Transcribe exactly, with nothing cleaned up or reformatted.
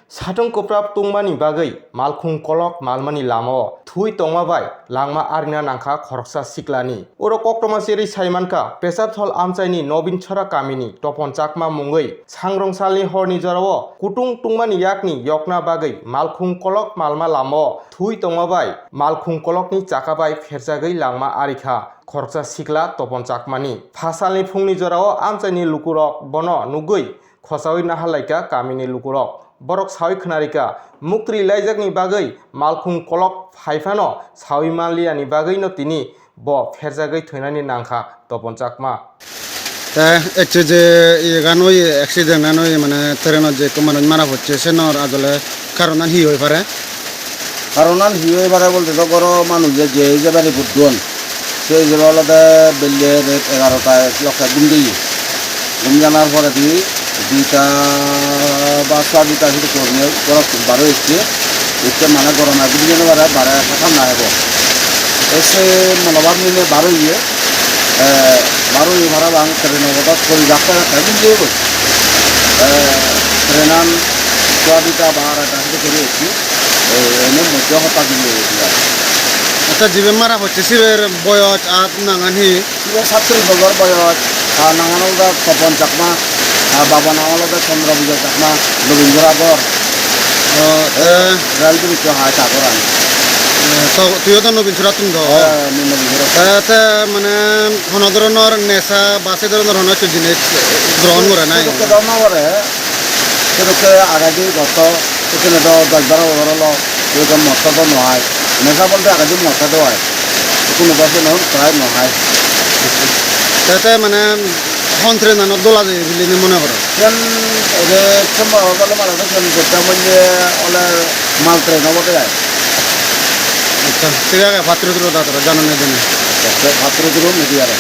Satung kwprap tungmani bagwi malkhung kolok malmani lamao thwi tongma bai langma arina nangkha khoroksa siklani. Oro koktwma cherwi saimankha Pesarthal amchaini Nobin Chhara kamini Topon Chakma mungwi sangrong salni horni jorao kutung tungmani yakni yokna bagwi malkhung kolok malma lamao thwi tongma bai malkhung kolokni chaka bai pherjagwi langma arikha khoroksa sikla Topon Chakmani. Phasalni phungni jorao amchaini lukurok bono nugwi khosaui nahalaikha kamini lukurok. Borok saui khwnarikha, muktri laijakni bagwi malkhung kolok phaiphano saui manliyani bagwino tini bo pherjagwi thwinani nangkha Topon Chakma. Te ekche je iyegan oye, accident an oye, mane train o je kwmanwi mara pocche, se nor ajole karonan hi oi pare? Karonan hi oi pare bolte do goro manuj je je bari budon. Se je olode belle ret egarota lokke gum di. Gum janar poredi dita ba swa dita sidi kormiyo borok baroi ecche. Ecche mane gorona gum jano bare bare ekka thanda hebo. Ese monobhab nile baroi ye. Eh, baroi parapang train o bodo sori jak ta jak ta gum jebo. Eh, train an swa dita ba ara ta sidi kori ecche. Eh, ene moddhe hota gum jebo. Acha, jibe mara pocche siber boyoj at nangan hi? Ibe satris bojor boyoj, ta nangan olode Topon Chakma, ta baba nangan olode Chandra Vijay Chakma, Nobin Bora bor. O, te, Rel bridge o hai ta goran. E, to, tuiyo to Nobin Chhara tong do? Eh, mui Nobin Bora. Te, te, mane, hono dhoronor nesa, ba se dhoronor hono ekko jinis grohon gore nai? Sedokke do no gore, sedokke agadi gotto. Ekene do dos baro bojor olo, ekdom mosto do no hai. Nesa bolte agedi mosto do hai. Ekene do se no prai no hai. Te te mane hon train ano dola de bili ni mone goro. Train ode chomba bale mara do train gota manje ole mal train obo de hai. Acha, thik age, patro tro da tara jana ne dene. Patro tro media re.